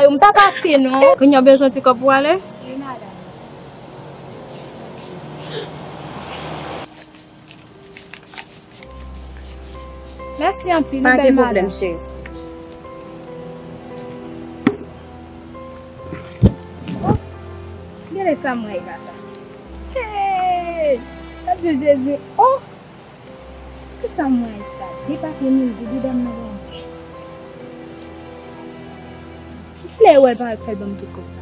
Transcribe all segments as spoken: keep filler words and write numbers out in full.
sa yo, m pa pase non. Kounye a w bezwen ti kòb pou ale? Wi, madanm. Mèsi anpil, wi, bèl madanm. Pa gen pwoblèm, cheri. Oh, gade sa m wè la sa. Hey! Adye Jezi. Oh! Kisa m wè sa? De papye mil goud, de dam nan ban mwen. Kilè wè l parèt fè l ban m tout kòb sa?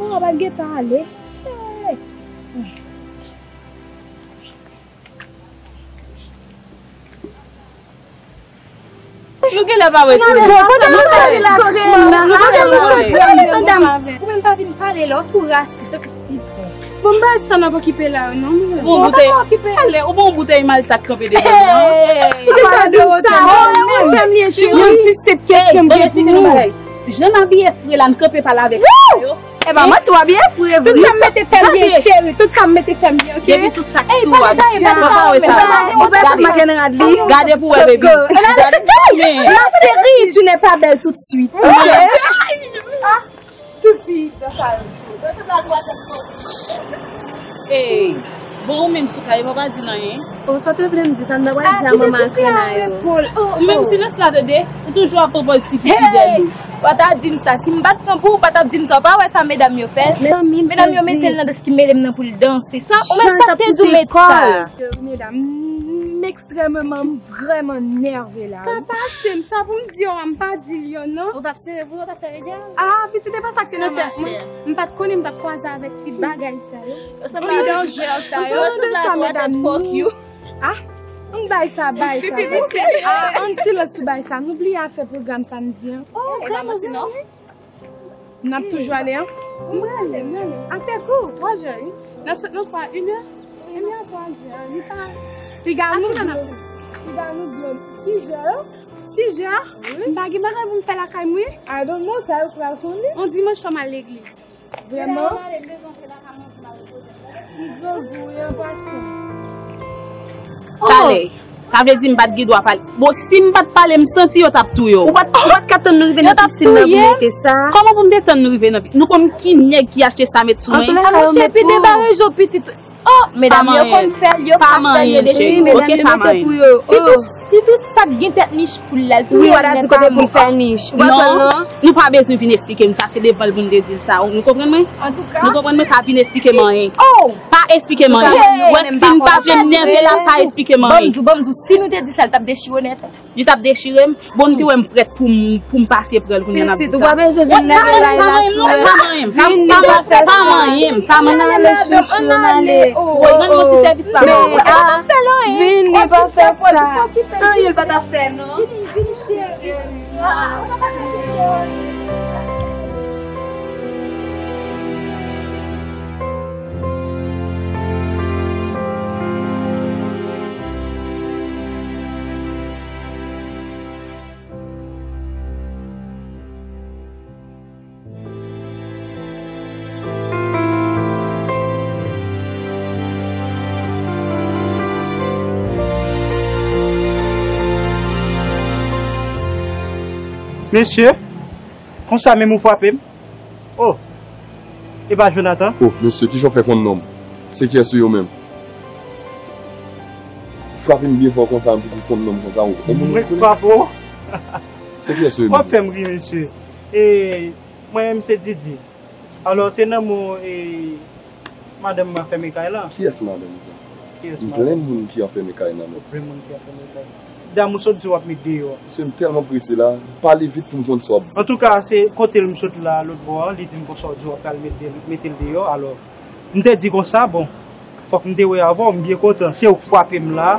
Oh, pa gentan ale. Hey! Nou genlè pa wè tou. Bon, pandan nou ta rilaks moun nan, nou pa gen moun soti. Madanm, ou menm pa vin pale la, ou tou rasi tankou sitwon. Bon, m pa sa n ap okipe la, non, mwen. Bon, ou pa okipe. Ale, ou bon boutèy malta k kanpe devan nou. Poukisa w di m sa? Bon, e wotè m ye, cheri. Yon ti senp kesyon m gen pou ou. Jan n abiye fre la, n kanpe pale avèk yo. E pa manti, w ap byen fre vre. Tout sa m mete fè m byen, cheri. Tout sa m mete fè m byen, oke? Depi sou sak sou a, ou pa wè sa. Ou pa wè makenn rad li. Gade pou wè, baby. Gade, men. Ma chérie, tu n'es pas belle tout de suite. Stupid, sa yo. Ey, bon, ou menm sou kay, ou pa di n anyen. Ou sa te vle m di, sa m ta pral di a manman ak Rena yo. Ou menm silans la, tande, ou toujou ap pran pòz ti fi fidèl ou. Pa ta di m sa. Si m pa t pran pou ou, pa t ap di m sa. Ou pa wè sa medam yo fè? Medam yo mete l nan dans ki mele m nan pou l danse. Sa, ou menm sa k te di w met sa. Medam, m ekstrèmeman, m vrèman nève la. Pa pase m sa pou m di yo a, m pa di l yo non. Ou t ap sere pou yo, t ap fè redyèl? Ah, pitit, e pa sa k te nan tèt mwen. M pa t konnen m t ap kwaze avèk ti bagay sa yo. Yo sanble a twa tèt fòk yo. Ah, ann bay sa, bay sa. Ah, ann silans sou bay sa. Nou bliye afè pwogram samdi an. Oh, e pa manti non. N ap toujou ale an? M prale, m prale. Afè kou, twa zè, wi. N ap sot nan twa, inè. Enè a twa zè, li pa. Piga nou blo. Piga nou blo. Ki zè? Sis zè? Wi. M pa gen bagay pou m fè lakay mwen. I don't know, sa yo pral konnen. On dimanch fò m al legliz. Vrèman? M grangou, wi, an pasan. Pale. Sa vle di m pa t gen dwa pale. Bon, si m pa t pale, m santi yo t ap touye w. Ou pa t, ou pa t ka tann nou rive nan pisin nan pou mete sa? Kòman pou m te tann nou rive nan pi-, nou konn ki nèg ki achte sa met sou mwen? An monchè, epi debare jo pitit. Oh, medam yo konn fè l, yo ka fè l, yo dechi. Medam yo mete pou yo. Sitou, sitou Gen tèt nich pou l la, l tou. Wi, w a di kote pou l fè nich. Ou pa pran l non. Nou pa bezwen vin esplike m sa, se devan l pou m te di l sa. Nou konprann mwen? Antouka. Nou konprann mwen, pa vin esplike m anyen. Oh! Pa esplike m anyen. Wè, si n pa vle m nève la, pa esplike m anyen. Ban m di w, ban m di w, si nou te di sa, l t ap dechire w nèt. Li t ap dechire m. Bon, m te wè m prèt pou m, pou m pase pran l kounye a n ap di sa. Pitit, ou pa bezwen vin nève la, la sou. Pa manyen m, pa manyen m, pa manyen m. Ann ale, chouchou, ann ale. Woy, rann mwen ti sèvis pa manyen m. Vini, pa fè sa. Anyen l pa t ap fè, non. Vini, vini, cheri. Mesye, konsa menm ou frape m? Oh, e pa Jonathan? Oh, mesye, kijan w fè konn non m? Se kiyès ou yo menm? Frape m byen fò konsa, m pou konn non m konsa. Ou, ou moun mwen konnen? Frape w? Se kiyès ou yo menm? W ap fè m ri, mesye. E, mwen menm se Didi. Alò, se nan mo, e, madanm mwen anfèmen kay la. Kiyès madanm ou sa? M plen moun ki anfèmen kay nan men. Ou plen moun ki anfèmen kay. Dam ou sot di w ap met deyò. Mesye, m tèlman prese la, pale vit pou m konn sa w ap di. Antouka, se kote l m sot la, lòt bò a, li di m konsa w di w ap al met de-, mete l deyò. Alò, m te di konsa, bon, fòk m te wè avè w, m byen kontan. Se ou k frape m la,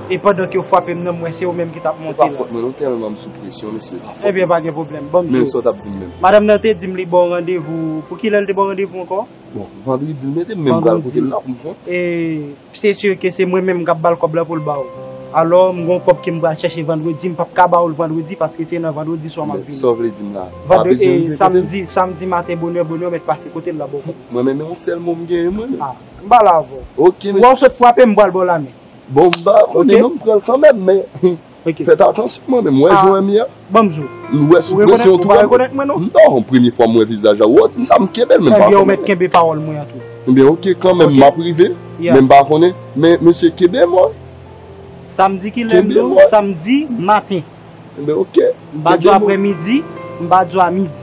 e pandan ke w frape m nan, m wè se ou menm ki t ap monte la. Se pa fòt mwen non, tèlman m sou presyon, mesye. Ebyen, pa gen pwoblèm. Ban m di w. Men sa w t ap di m menm. Madanm nan te di m li ba w randevou. Pou kilè l te ba w randevou ankò? Bon, vandredi l mete m, men m pral kote l la pou m konn. E, se si ke se mwen menm k ap ba l kòb la pou l ba w. Alò, m gon kòb ke m pral chèche vandredi, m p ap ka ba w l vandredi, paske se nan vandredi swa m ap vini. Men sa w vle di m la? Pa bezwen rive kote l? Samdi, samdi maten, bonè, bonè, w mèt pase kote l la, ba w kòb. Mwen menm, e yon sèl mo m genyen, mwen menm. A, m pale avè w. Ok, mesye. Wè w sot frape m, m pral ba w lamen. Bon, m pa konnen non, m pran l kanmenm, men fèt atansyon mwen menm. Wè jan w wè m ye a? Ban m di w. M wè sou presyon tou. Ou rekonèt mwen non? Non, premye fwa m wè vizaj la. Ou di m sa, m kenbe l, men m pa konnen. Ebyen, ou mèt kenbe pawòl mwen an tou. Ebyen, ok, kanmenm, m ap rive, men m pa konnen. Men, mesye, kenbe m, wi. Samdi ki lè m di w? Samdi maten. Ebyen, ok. M pa di w aprèmidi, m pa di w a midi.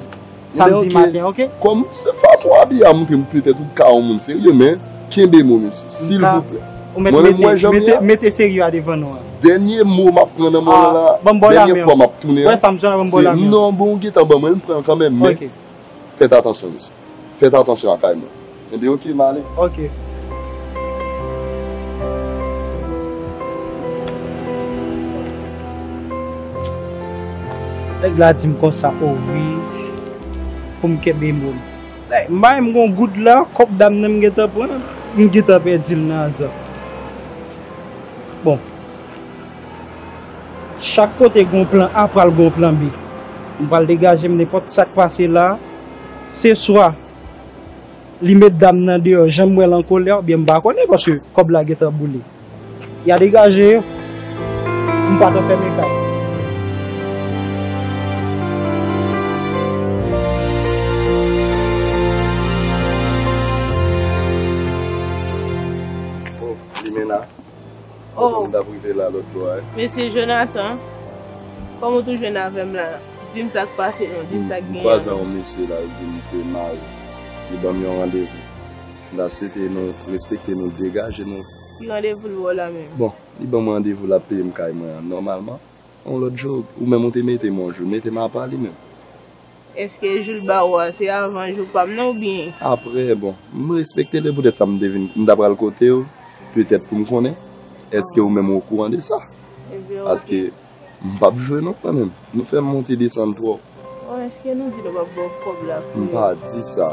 Samdi maten, ok? Kòm se fason w abiye a montre m petèt ou ka yon moun serye, men kenbe mo, mesye, silvouplè. Mwen menm, mwen janm ye a. Mete serye a devan non an. Dènye mo m ap pran nan men w la, dènye fwa m ap tounen an. Wè sa m sou la, ban m ba w lamen. Non, bon, ou gentan ban mwen, m pran l kanmenm, men fèt atansyon, mesye. Fèt atansyon ak kay mwen. Ebyen, ok, m ale. Ok. Nèg la di m konsa, o wi, pou m kenbe mo m. Nèg, m pa menm gon goud la, kòb dam nan m gentan pran, m gentan pèdi l nan aza. Bon. Chak kote gon plan A, pral gon plan B. M pral degaje m nenpòt sa k pase la. Se swa li met dam nan deyò, jan m wè l an kolè, oubyen m pa konnen, paske kòb la gentan boule. Y a degaje yo. M pa t anfèmen kay. Oh, Limena. Oh. Kote m t ap rive la lòt bò a, wi. Mesye Jonathan, kòman w tou jwenn avè m la? Di m sa k pase non, di m sa k genyen. M kwaze yon mesye la, li di m se mari. Li ban m yon randevou. M ta swete nou respekte nou, degaje nou. Ki randevou l ba w la menm? Bon, li ban m randevou, l ap peye m kay mwen an nòmalman. Yon lòt jou, ou menm ou te mete m yon jou, mete m apa li menm. Èske jou l ba ou a, se avan jou pa m nan oubyen? Apre, bon, m respekte l, e poutèt sa m te vin, m ta pral kote w, petèt pou m konnen, èske ou menm ou okouran de sa? Ebyen, ok. Paske m p ap jwe non, mwen menm. Nou fè m monte desann twòp. Bon, èske nou di nou p ap ba w kòb la pou... M pa di sa.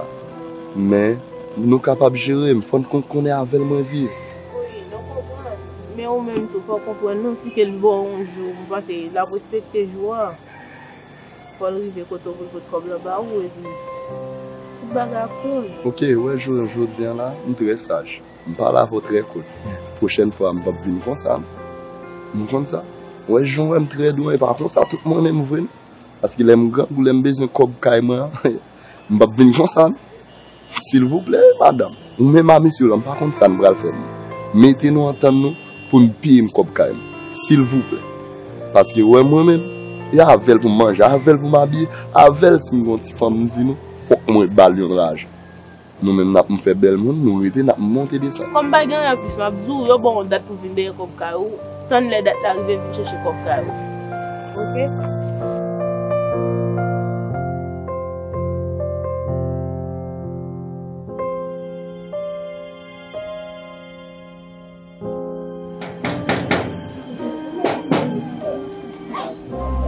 Men, nou kapab jere m, fò n kon-, konnen avè l mwen viv. Wi, nou konprann. Men ou menm tou, fò w konprann non, si ke l ba w yon jou, m panse l ap respekte jou a. Fò l rive kote w pou l pot kòb la ba ou, epi tout bagay ap klòz. Ok, wè, jounen jodi a la, m trè saj. M pale avè w trè kout. Pwochèn fwa, m p ap vin konsa. M konn sa. Wè, jan w wè m trè dou, e pa konsa tout mwen menm vre non. Paske lè m grangou, lè m bezwen kòb kay mwen an, m p ap vin konsa non. Silvouplè, madanm. Ou menm a mesye w la, m pa konn sa n pral fè. Mete nou antann nou pou n peye m kòb kay mwen. Silvouplè. Paske ou wè mwen menm, e avè l pou m manje, avè l pou m abiye, avè l si m gen yon ti fanm m di nou, fòk mwen ba l yon lajan. Nou menm n ap fè bèl moun, nou rete, n ap monte desann. Kòm pa gen anyen plis, m ap di w, yo ba w yon dat pou vin dèyè kòb kay ou, tann lè dat la rive, vin chèche kòb kay ou. Oke?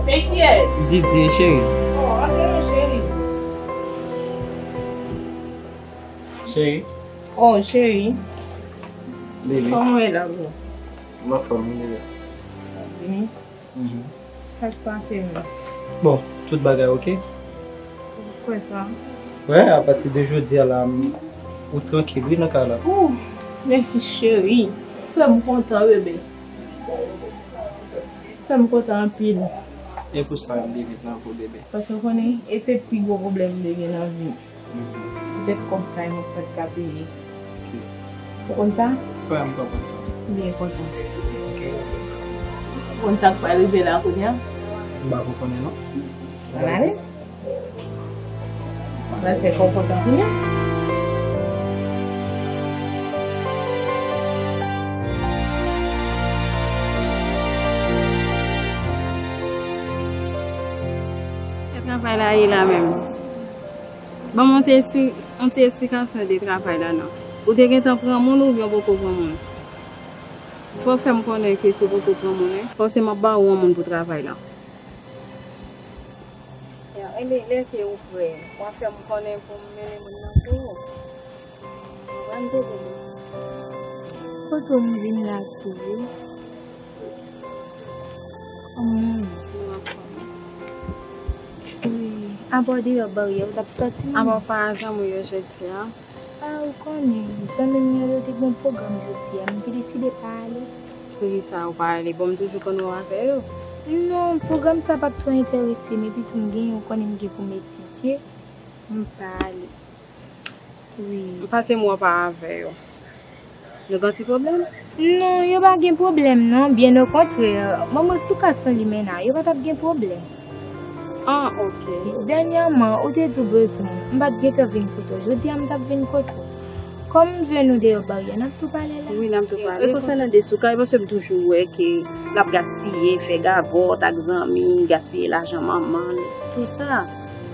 Se kiyès? Didi, cheri. Oh, antre non, cheri. Cheri. Oh, cheri. Bebe. Kòman w ye la, bro? M anfòm, wi, bebe. Vini. Mhm. Sa k pase menm? Bon, tout bagay oke? Ou kwè sa? Wè, apati de jodi a la, m, ou trankil, wi, nan kay la. Ou, mèsi, cheri. Frè m kontan, bebe. Frè m kontan anpil. E pou sa, m bebe, tankou bebe. Paske w konnen, e se pi gwo pwoblèm m te gen nan vi m. Petèt kòb kay mwen pa t ka peye. Ok. Ou konn sa? Frè m konprann sa. M byen kontan. Ok. Ou konn sa k pral rive la kounye a? M pa ko konnen non. Ann ale. Ann al fè kò w kontan kounye a. Kè travay la ye la menm. Ban m yon ti espli-, yon ti esplikasyon de travay la non. Ou te gentan pran moun oubyen w poko pran moun? Fò w fè m konnen ke si w poko pran moun, wi. Fòseman m ap ba ou yon moun pou travay la. Ya, enben, lè ke ou prè, w a fè m konnen pou m mennen moun nan pou ou. Mwen m te vle di sa. Kote w m vin la tou, wi. Kòman w ye? Wi. Apa w deyò baryè, ou t ap sòti menm? Apa w pa zanmi w yo jodi a? A, ou konnen, zanmi m yo, yo te gen yon pwogram jodi a, m te deside pa ale. Poukisa ou pa ale? Bon, m toujou konn wè w avè yo. Non, pwogram sa pa t twò enterese m, epi tou m gen, ou konnen m gen pou m etidye, m pa ale. Wi. M pase m wè w pa avè yo. Nou gen ti pwoblèm? Non, yo pa gen pwoblèm non, byen okontrè. Manman Soukas nan limena, yo pa t ap gen pwoblèm. Ah, ok. Dènyèman, ou te di w bezwen m, m pa t gentan vin kote w. Jodi a, m t ap vin kote w. Kòm m jwenn ou deyò baryè, n ap tou pale la. Wi, n ap tou pale. E konsènan de Soukas, paske m toujou wè ke l ap gaspiye, fè gagòt ak zanmi, gaspiye lajan manman l, tou sa.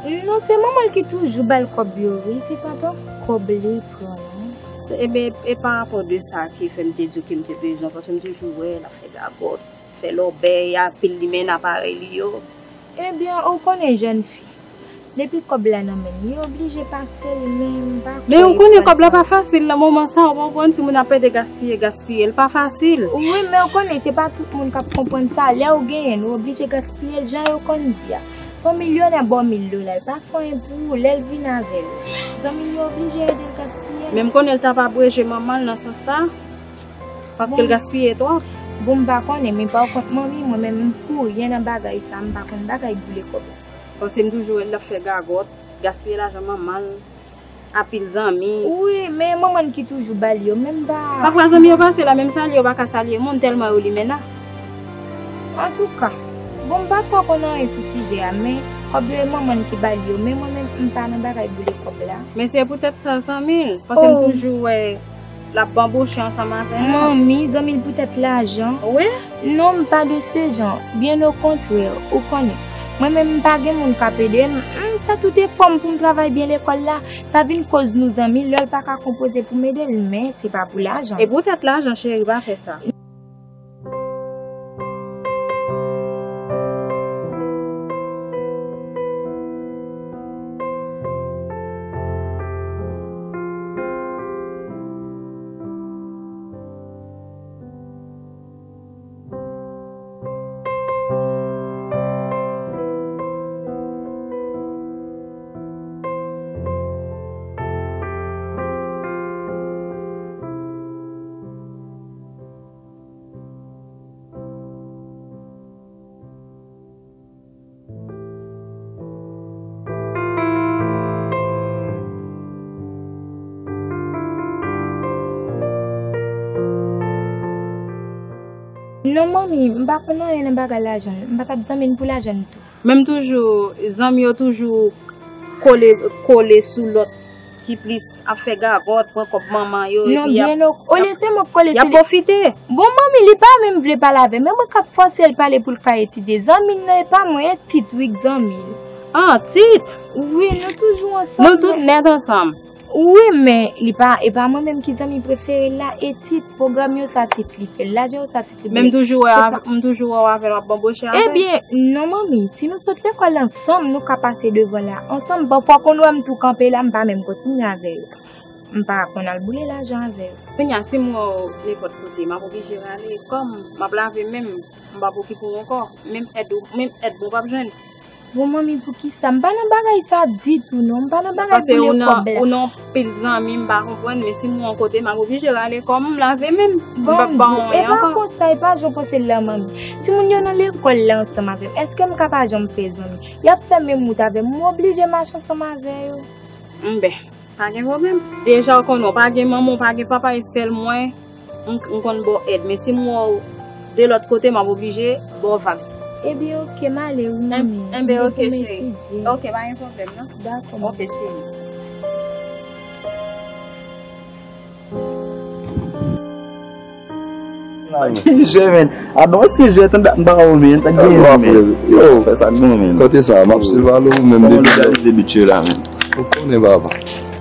Non, se manman l ki toujou ba l kòb yo, wi. Se pa twòp kòb li pran, non. Ebyen, e pa rapò de sa ki fè m te di w ke m te bezwen, paske m toujou wè l ap fè gagòt, fè lòbèy, anpil limena parèy li yo. Ebyen, ou konnen jèn fi, depi kòb la nan men l, li oblije pase l, men m pa kwè. Men ou konnen kòb la pa fasil nan moman sa, ou konprann, timoun ap pede gaspiye, gaspiye, l pa fasil. Wi, men ou konnen, se pa tout moun k ap konprann sa. Lè ou genyen l, ou oblije gaspiye l, jan yo konn di a. Se yon milyonè ba w mil dola, l pa fè anyen pou ou, lè l vin avè l. Zanmi l yo oblije ede l gaspiye l. Men m konnen l ta pa bweje manman l nan sans sa, paske l gaspiye twòp. Bon, m pa konnen, men pa kont manmi, mwen menm m pou ryen nan bagay sa, m pa konn bagay boule kòb la. Paske m toujou wè l ap fè gagòt, gaspiye lajan manman l. Anpil zanmi. Wi, men manman l ki toujou ba l yo, men m pa. Pafwa zanmi yo pase la, menm salye yo pa ka salye moun tèlman yo limena. Antouka, bon, m pa twò konn anyen sou sijè a, men kòb yo e manman l ki ba l yo, men mwen menm, m pa nan bagay boule kòb la. Men se poutèt sa zanmi l, paske m toujou wè l ap banboche ansanm avè l. Manmi, zanmi l poutèt lajan. Wi. Non, m pa de se jan. Byen okontrè, ou konnen. Mwen menm, m pa gen moun k ap ede m. M fè tout efò m pou m travay byen lekòl la. Sa vin koz nou zanmi, lè l pa ka konpoze pou m ede l, men se pa pou lajan. E poutèt lajan, cheri, pa fè sa. Non, manmi, m pa konn anyen nan bagay lajan. M pa t ap zanmi n pou lajan n tou. Menm toujou, zanmi yo toujou kole, kole sou lòt ki plis ap fè gagòt, pran kòb manman yo, Non, epi y ap, byen o, olye se mwen k kole y ap sou li. Pwofite. Bon, manmi, li pa menm vle pale avè m, men mwen k ap fòse l pale pou l ka etidye. Zanmi l nan, e pa mwen, e Tit wi k zanmi l. Ah, Tit! Wi, nou toujou ansanm. Nou tout nèt ansanm. Wi, men li pa, e pa mwen menm ki zanmi prefere l la, e Tit, pwogram yo sa Tit li fè l, lajan yo sa Tit li fè l. Men m toujou wè, m toujou wè w avè l, w ap banboche avè l. Ebyen, non, manmi, si nou sot lekòl ansanm, nou ka pase devan la ansanm. Pafwa, konn wè m tou kanpe la, m pa menm kontinye avè yo. M pa konn al boule lajan avè yo. Kounye a, si m wè w nenpòt kote, m ap oblije rale. Kòm m ap lave men m, m p ap okipe w ankò. Menm èd ou, menm èd mwen w p ap jwenn. Bon, manmi, poukisa? M pa nan bagay sa ditou, non. M pa nan bagay boule kòb la. Paske ou nan, ou nan anpil zanmi, m pa konprann, men si m wè w yon kote, m ap oblije rale kò m, lave men m. M p ap ba w anyen ankò. Bon, e pa konsa, e pa jan w panse l la, manmi. Timoun yo nan lekòl la ansanm avè m. Èske m ka pa janm fè zanmi? Y ap fè menm wout avè m. M oblije mache ansanm avè yo. Enben, pa gen pwoblèm. Deja, w konnen, w pa gen manman, w pa gen papa, e sèl mwen, m, m konn ba w èd. Men si m wè w de lòt kote, m ap oblije ba w vag. Ebyen, oke, m ale wi, manmi. Enben, oke, cheri. Oke, pa gen pwoblèm, non. Dakò, manmi. Oke, cheri. Sa ki jwe, men? Adon, si jwe, tande, m pa ou, men. Sa ki jwe, men? Yo, fè sa, non, men. Kote sa, m ap silvale ou menm depi lè. Ou konnen, papa.